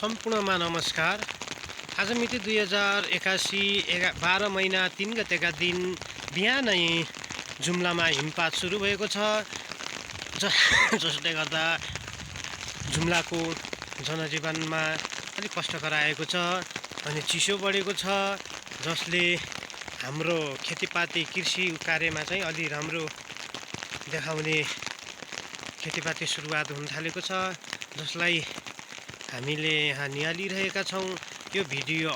सम्पूर्णमा नमस्कार। आज मिति 2081 12 महिना 3 गतेका दिन बिहानै जुम्लामा हिमपात सुरु भएको छ, जसले गर्दा जुम्लाको जनजीवनमा अलिक कष्टकर आएको छ अनि चिसो बढेको छ, जसले हाम्रो खेतीपाती कृषि कार्यमा चाहिँ अलि राम्रो देखाउने खेतीपाती सुरुवात हुन थालेको छ, जसलाई हामीले यहाँ निहालिरहेका छौँ। यो भिडियो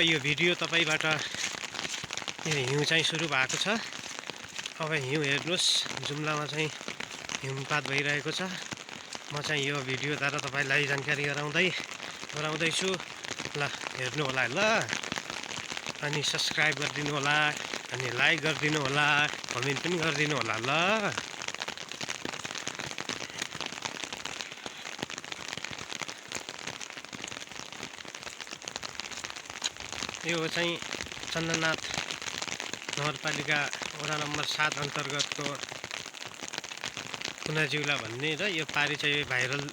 यो भिडियो तपाईबाट यो हिउँ चाहिँ सुरु भएको छ। अब हिउँ हेर्नुहोस्, जुम्लामा चाहिँ हिमपात भइरहेको छ। म चाहिँ यो भिडियोद्वारा तपाईलाई जानकारी गराउँदैछु। ल हेर्नु होला ल, अनि सब्सक्राइब गरिदिनु होला, अनि लाइक गरिदिनु होला, कमेन्ट पनि गरिदिनु होला ल। यो चाहिँ चन्दननाथ नगरपालिका वडा नम्बर 7 अन्तर्गतको कुनाजिउला भन्ने र यो पारी चाहिँ भाइरल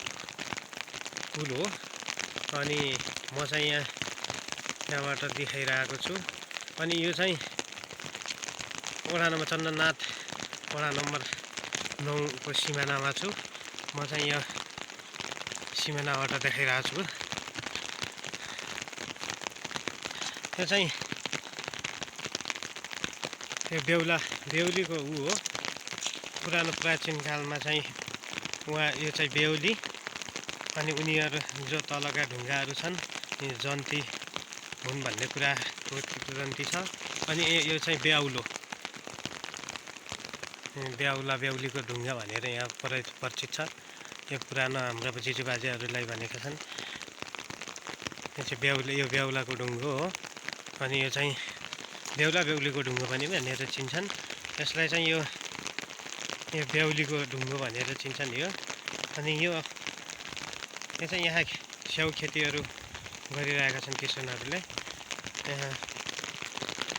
पुल हो। अनि म चाहिँ यहाँबाट देखाइरहेको छु। अनि यो चाहिँ वडा नम्बर चन्दननाथ वडा नम्बर 9 को सिमानामा छु। म चाहिँ यहाँ सिमानाबाट देखाइरहेको छु। यो चाहिँ यो बेहुलीको हो। पुरानो प्राचीन कालमा चाहिँ यो चाहिँ बेहुली, अनि उनीहरू जो तलका ढुङ्गाहरू छन् यो जन्ती हुन् भन्ने कुराको जन्ती छ। अनि यो चाहिँ बेहुलीको ढुङ्गा भनेर यहाँ परिचित छ। यो पुरानो हाम्रो जिजुबाजेहरूलाई भनेका छन्। यो चाहिँ यो बेहुलाको ढुङ्गो हो। अनि यो चाहिँ बेहुलीको ढुङ्गो पनि भनेर चिन्छन्। यसलाई चाहिँ यो बेहुलीको ढुङ्गो भनेर चिन्छन् यो। अनि यो चाहिँ यहाँ स्याउ खेतीहरू गरिरहेका छन् किसानहरूले। यहाँ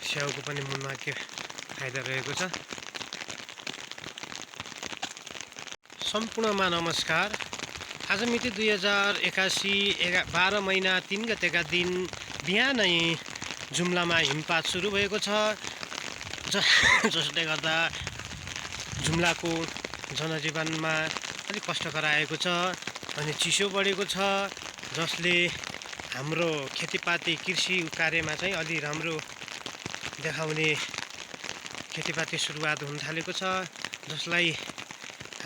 स्याउको पनि मुनमा के फाइदा रहेको छ। सम्पूर्णमा नमस्कार। आज मिति 2081 12 महिना 3 गतेका दिन बिहानै जुम्लामा हिमपात सुरु भएको छ, जसले गर्दा जुम्लाको जनजीवनमा अलिक कष्टकर आएको छ अनि चिसो बढेको छ, जसले हाम्रो खेतीपाती कृषि कार्यमा चाहिँ अलि राम्रो देखाउने खेतीपाती सुरुवात हुन थालेको छ, जसलाई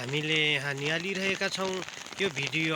हामीले यहाँ निहालिरहेका छौँ। यो भिडियो